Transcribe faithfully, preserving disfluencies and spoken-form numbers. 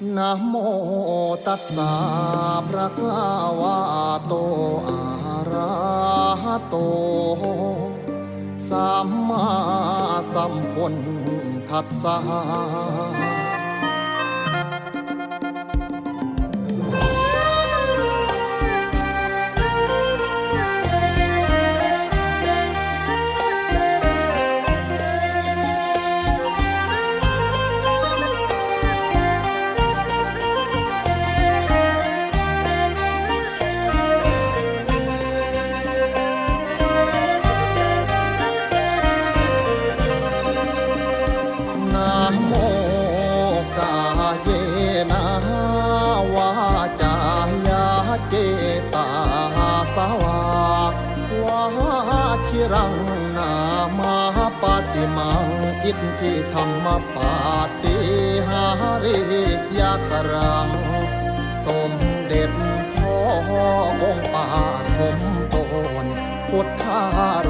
Namo tassa bhagavato arahato sammāsambuddhassa. Namo kāyena vācāya cetasā vā, vachiraṃ nāma paṭimaṃ itthidaṃ mappātīharīyakaraṃ. สมเด็จพ่อองค์ปฐมต้น พุทธาโร